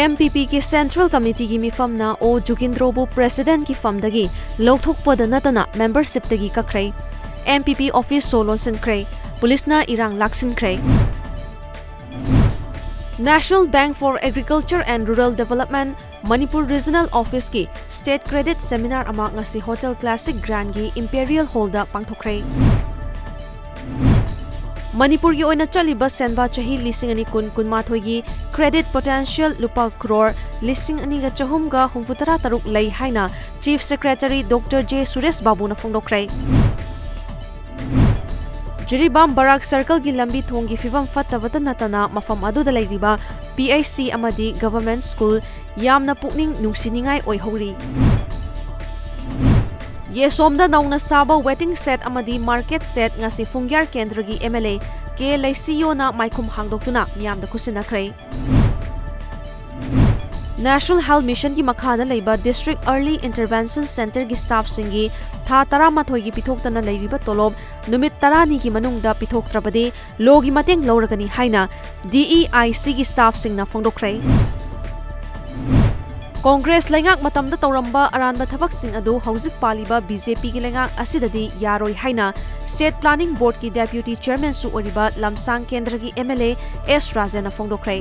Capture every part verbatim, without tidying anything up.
M P ꯄꯤꯒꯤ Central Committeeꯒꯤ ꯃꯤꯐꯝꯅ ꯑꯣ ꯖꯨꯒꯤꯟꯗ꯭ꯔꯣꯕꯨ Presidentꯀꯤ ꯐꯝꯗꯒꯤ ꯂꯧꯊꯣꯛꯄꯗ ꯅꯠꯇꯅ membershipꯇꯒꯤ ꯀꯛꯈ꯭ꯔꯦ꯫ ꯑꯦꯝ ꯄꯤ ꯄꯤ office ꯁꯣ ꯂꯣꯟꯁꯤꯟꯈ꯭ꯔꯦ꯫ ꯄꯨꯂꯤꯁꯅ ꯏꯔꯥꯡ ꯂꯥꯛꯁꯤꯟꯈ꯭ꯔꯦ꯫ National Bank for Agriculture and Rural Development Manipur Regional Officeꯀꯤ State Credit Seminar ꯑꯃ ꯉꯁꯤ Hotel Classic Grandꯒꯤ Imperial Hallꯗ ꯄꯥꯡꯊꯣꯛꯈ꯭ꯔꯦ꯫ ꯃꯅꯤꯄꯨꯔꯒꯤ ꯑꯣꯏꯅ ꯆꯠꯂꯤꯕ ꯁꯦꯟꯕꯥ ꯆꯍꯤ ꯂꯤꯁꯤꯡ ꯑꯅꯤ ꯀꯨꯟ ꯀꯨꯟꯃꯥꯊꯣꯏꯒꯤ credit potential ꯂꯨꯄꯥ ꯀ꯭ꯔꯣꯔ ꯂꯤꯁꯤꯡ ꯑꯅꯤꯒ ꯆꯍꯨꯝꯒ ꯍꯨꯝꯐꯨꯇꯔꯥ ꯇꯔꯨꯛ ꯂꯩ ꯍꯥꯏꯅ Chief Secretary Doctor J Suresh ꯕꯥꯕꯨꯅ ꯐꯣꯡꯗꯣꯛꯈ꯭ꯔꯦ꯫ Jiribam ꯕꯔꯥꯛ circleꯒꯤ ꯂꯝꯕꯤ ꯊꯣꯡꯒꯤ ꯐꯤꯕꯝ ꯐꯠꯇꯕꯇ ꯅꯠꯇꯅ ꯃꯐꯝ ꯑꯗꯨꯗ ꯂꯩꯔꯤꯕ P H C ꯑꯃꯗꯤ Government School ꯌꯥꯝꯅ ꯄꯨꯛꯅꯤꯡ ꯅꯨꯡꯁꯤꯅꯤꯡꯉꯥꯏ ꯑꯣꯏꯍꯧꯔꯤ꯫ ꯌꯦꯁꯣꯝꯗ ꯅꯧꯅ ꯁꯥꯕ waiting shed ꯑꯃꯗꯤ market shed ꯉꯁꯤ ꯐꯨꯡꯒ꯭ꯌꯥꯔ ꯀꯦꯟꯗ꯭ꯔꯒꯤ M L A ꯀꯦ ꯂꯩꯁꯤꯌꯣꯅ ꯃꯥꯏꯈꯨꯝ ꯍꯥꯡꯗꯣꯛꯇꯨꯅ ꯃꯤꯌꯥꯝꯗ ꯈꯨꯠꯁꯤꯟꯅꯈ꯭ꯔꯦ꯫ National Health Missionꯒꯤ ꯃꯈꯥꯗ ꯂꯩꯕ District Early Intervention Centreꯒꯤ staffꯁꯤꯡꯒꯤ ꯊꯥ ꯇꯔꯥꯃꯥꯊꯣꯏꯒꯤ ꯄꯤꯊꯣꯛꯇꯅ ꯂꯩꯔꯤꯕ ꯇꯣꯂꯣꯞ ꯅꯨꯃꯤꯠ ꯇꯔꯥꯅꯤꯒꯤ ꯃꯅꯨꯡꯗ ꯄꯤꯊꯣꯛꯇ꯭ꯔꯕꯗꯤ ꯂꯣꯒꯤ ꯃꯇꯦꯡ ꯂꯧꯔꯒꯅꯤ ꯍꯥꯏꯅ D E I Cꯒꯤ staffꯁꯤꯡꯅ ꯐꯣꯡꯗꯣꯛꯈ꯭ꯔꯦ꯫ ꯀꯣꯡꯒ꯭ꯔꯦꯁ ꯂꯩꯉꯥꯛ ꯃꯇꯝꯗ ꯇꯧꯔꯝꯕ ꯑꯔꯥꯟꯕ ꯊꯕꯛꯁꯤꯡ ꯑꯗꯨ ꯍꯧꯖꯤꯛ ꯄꯥꯜꯂꯤꯕ B J Pꯒꯤ ꯂꯩꯉꯥꯛ ꯑꯁꯤꯗꯗꯤ ꯌꯥꯔꯣꯏ ꯍꯥꯏꯅ State Planning Boardꯀꯤ Deputy Chairmanꯁꯨ ꯑꯣꯏꯔꯤꯕ ꯂꯝꯁꯥꯡ ꯀꯦꯟꯗ꯭ꯔꯒꯤ M L A S ꯔꯥꯖꯦꯟꯅ ꯐꯣꯡꯗꯣꯛꯈ꯭ꯔꯦ꯫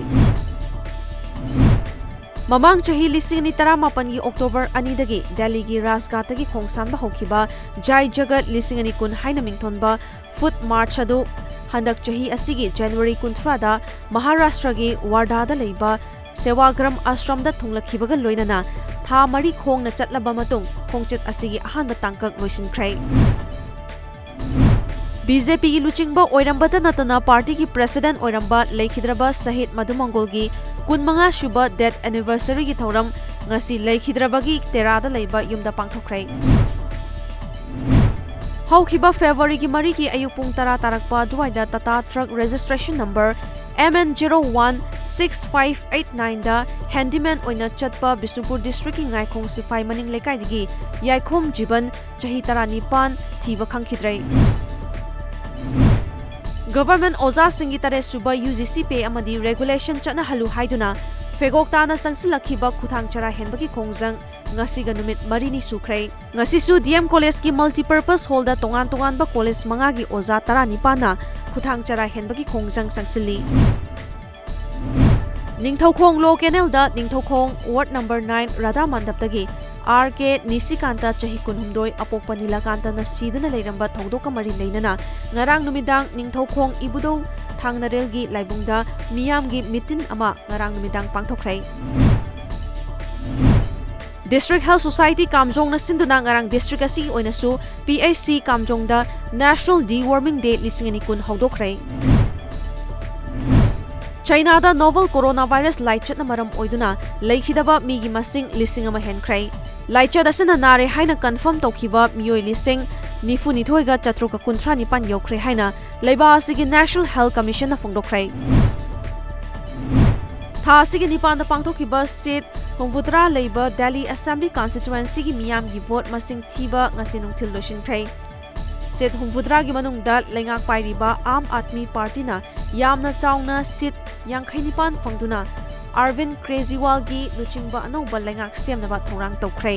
ꯃꯃꯥꯡ ꯆꯍꯤ ꯂꯤꯁꯤꯡ ꯑꯅꯤ ꯇꯔꯥꯃꯥꯄꯟꯒꯤ October ꯑꯅꯤꯗꯒꯤ ꯗꯦꯜꯂꯤꯒꯤ ꯔꯥꯖꯘꯥꯠꯇꯒꯤ ꯈꯣꯡꯁꯥꯟꯕ ꯍꯧꯈꯤꯕ ꯖꯥꯏ ꯖꯒꯠ ꯂꯤꯁꯤꯡ ꯑꯅꯤ ꯀꯨꯟ ꯍꯥꯏꯅ ꯃꯤꯡꯊꯣꯟꯕ Foot March ꯑꯗꯨ ꯍꯟꯗꯛ ꯆꯍꯤ ꯑꯁꯤꯒꯤ January ꯀꯨꯟꯊ꯭ꯔꯥꯗ ꯃꯍꯥꯔꯥꯁꯇ꯭ꯔꯒꯤ ꯋꯥꯔꯙꯥꯗ ꯂꯩꯕ ꯁꯦꯋꯥꯒ꯭ꯔꯝ ꯑꯥꯁ꯭ꯔꯝꯗ ꯊꯨꯡꯂꯈꯤꯕꯒ ꯂꯣꯏꯅꯅ ꯊꯥ ꯃꯔꯤ ꯈꯣꯡꯅ ꯆꯠꯂꯕ ꯃꯇꯨꯡ ꯈꯣꯡꯆꯠ ꯑꯁꯤꯒꯤ ꯑꯍꯥꯟꯕ ꯇꯥꯡꯀꯛ ꯂꯣꯏꯁꯤꯟꯈ꯭ꯔꯦ꯫ B J Pꯒꯤ ꯂꯨꯆꯤꯡꯕ ꯑꯣꯏꯔꯝꯕꯇ ꯅꯠꯇꯅ partyꯒꯤ president ꯑꯣꯏꯔꯝꯕ ꯂꯩꯈꯤꯗ꯭ꯔꯕ ꯁꯍꯤꯗ ꯃꯙꯨ ꯃꯪꯒꯣꯜꯒꯤ ꯀꯨꯟꯃꯉꯥ ꯁꯨꯕ death anniversaryꯒꯤ ꯊꯧꯔꯝ ꯉꯁꯤ ꯂꯩꯈꯤꯗ꯭ꯔꯕꯒꯤ ꯇꯦꯔꯥꯗ ꯂꯩꯕ ꯌꯨꯝꯗ ꯄꯥꯡꯊꯣꯛꯈ꯭ꯔꯦ꯫ ꯍꯧꯈꯤꯕ Februaryꯒꯤ ꯃꯔꯤꯒꯤ ꯑꯌꯨꯛ ꯄꯨꯡ ꯇꯔꯥ ꯇꯥꯔꯛꯄ ꯑꯗꯨꯋꯥꯏꯗ Tata truck registration number M N zero one six five eight nineꯗ handyman ꯑꯣꯏꯅ ꯆꯠꯄ ꯕꯤꯁꯅꯨꯄꯨꯔ districtꯀꯤ ꯉꯥꯏꯈꯣꯡ ꯁꯤꯐꯥꯏ ꯃꯅꯤꯡ ꯂꯩꯀꯥꯏꯗꯒꯤ ꯌꯥꯏꯈꯣꯝ ꯖꯤꯕꯟ, ꯆꯍꯤ ꯇꯔꯥꯅꯤꯄꯥꯟ, ꯊꯤꯕ ꯈꯪꯈꯤꯗ꯭ꯔꯦ꯫ Government ꯑꯣꯖꯥꯁꯤꯡꯒꯤ ꯇꯔꯦꯠ ꯁꯨꯕ U G C pay ꯑꯃꯗꯤ regulation ꯆꯠꯅꯍꯜꯂꯨ ꯍꯥꯏꯗꯨꯅ ꯐꯦꯒꯣꯛ ꯇꯥꯅ ꯆꯪꯁꯤꯜꯂꯛꯈꯤꯕ ꯈꯨꯊꯥꯡ ꯆꯔꯥ ꯍꯦꯟꯕꯒꯤ ꯈꯣꯡꯖꯪ ꯉꯁꯤꯒ ꯅꯨꯃꯤꯠ ꯃꯔꯤꯅꯤ ꯁꯨꯈ꯭ꯔꯦ꯫ ꯉꯁꯤꯁꯨ D M College ꯀꯤ Multipurpose Hall ꯗ ꯇꯣꯉꯥꯟ ꯇꯣꯉꯥꯟꯕ college ꯃꯉꯥꯒꯤ ꯑꯣꯖꯥ ꯇꯔꯥꯅꯤꯄꯥꯟꯅ ꯈꯨꯊꯥꯡ ꯆꯔꯥ ꯍꯦꯟꯕꯒꯤ ꯈꯣꯡꯖꯪ ꯆꯪꯁꯤꯜꯂꯤ꯫ ꯅꯤꯡꯊꯧꯈꯣꯡ Lower Canal ꯗ Ningthoukhong Ward number nine Radha ꯃꯟꯗꯞꯇꯒꯤ R K ꯅꯤꯁꯤꯀꯥꯟꯇ, ꯆꯍꯤ ꯀꯨꯟꯍꯨꯝꯗꯣꯏ, ꯑꯄꯣꯛꯄ ꯅꯤꯂꯀꯥꯟꯇꯅ ꯁꯤꯗꯨꯅ ꯂꯩꯔꯝꯕ ꯊꯧꯗꯣꯛꯀ ꯃꯔꯤ ꯂꯩꯅꯅ ꯉꯔꯥꯡ ꯅꯨꯃꯤꯗꯥꯡ ꯅꯤꯡꯊꯧꯈꯣꯡ ꯏꯕꯨꯙꯧ ꯊꯥꯡꯅꯔꯦꯜꯒꯤ ꯂꯥꯏꯕꯨꯡꯗ ꯃꯤꯌꯥꯝꯒꯤ ꯃꯤꯇꯤꯟ ꯑꯃ ꯉꯔꯥꯡ ꯅꯨꯃꯤꯗꯥꯡ ꯄꯥꯡꯊꯣꯛꯈ꯭ꯔꯦ꯫ District Health Society ꯀꯥꯝꯖꯣꯡꯅ ꯁꯤꯟꯗꯨꯅ ꯉꯔꯥꯡ district ꯑꯁꯤꯒꯤ ꯑꯣꯏꯅꯁꯨ P H C ꯀꯥꯝꯖꯣꯡꯗ National Deworming Day ꯂꯤꯁꯤꯡ ꯑꯅꯤ ꯀꯨꯟ ꯍꯧꯗꯣꯛꯈ꯭ꯔꯦ꯫ ꯆꯥꯏꯅꯥꯗ novel coronavirus ꯂꯥꯏꯆꯠꯅ ꯃꯔꯝ ꯑꯣꯏꯗꯨꯅ ꯂꯩꯈꯤꯗꯕ ꯃꯤꯒꯤ ꯃꯁꯤꯡ ꯂꯤꯁꯤꯡ ꯑꯃ ꯍꯦꯟꯈ꯭ꯔꯦ꯫ ꯂꯥꯏꯆꯠ ꯑꯁꯤꯅ ꯅꯥꯔꯦ ꯍꯥꯏꯅ confirm ꯇꯧꯈꯤꯕ ꯃꯤꯑꯣꯏ ꯂꯤꯁꯤꯡ ꯅꯤꯐꯨ ꯅꯤꯊꯣꯏꯒ ꯆꯥꯇ꯭ꯔꯨꯛꯀ ꯀꯨꯟꯊ꯭ꯔꯥ ꯅꯤꯄꯥꯟ ꯌꯧꯈ꯭ꯔꯦ ꯍꯥꯏꯅ ꯂꯩꯕꯥꯛ ꯑꯁꯤꯒꯤ National Health Commission ꯅ ꯐꯣꯡꯗꯣꯛꯈ꯭ꯔꯦ꯫ ꯊꯥ ꯑꯁꯤꯒꯤ ꯅꯤꯄꯥꯟꯗ ꯄꯥꯡꯊꯣꯛꯈꯤꯕ seat ꯍꯨꯝꯐꯨꯇꯔꯥ ꯂꯩꯕ Delhi Assembly Constituency ꯒꯤ ꯃꯤꯌꯥꯝꯒꯤ vote ꯃꯁꯤꯡ ꯊꯤꯕ ꯉꯁꯤ ꯅꯨꯡꯊꯤꯜ ꯂꯣꯏꯁꯤꯟꯈ꯭ꯔꯦ꯫ Seat ꯍꯨꯝꯐꯨꯇꯔꯥꯒꯤ ꯃꯅꯨꯡꯗ ꯂꯩꯉꯥꯛ ꯄꯥꯏꯔꯤꯕ Aam Aadmi Party ꯅ ꯌꯥꯝꯅ ꯆꯥꯎꯅ seat ꯌꯥꯡꯈꯩ ꯅꯤꯄꯥꯟ ꯐꯪꯗꯨꯅ Arvind Kejriwal ꯒꯤ ꯂꯨꯆꯤꯡꯕ ꯑꯅꯧꯕ ꯂꯩꯉꯥꯛ ꯁꯦꯝꯅꯕ ꯊꯧꯔꯥꯡ ꯇꯧꯈ꯭ꯔꯦ꯫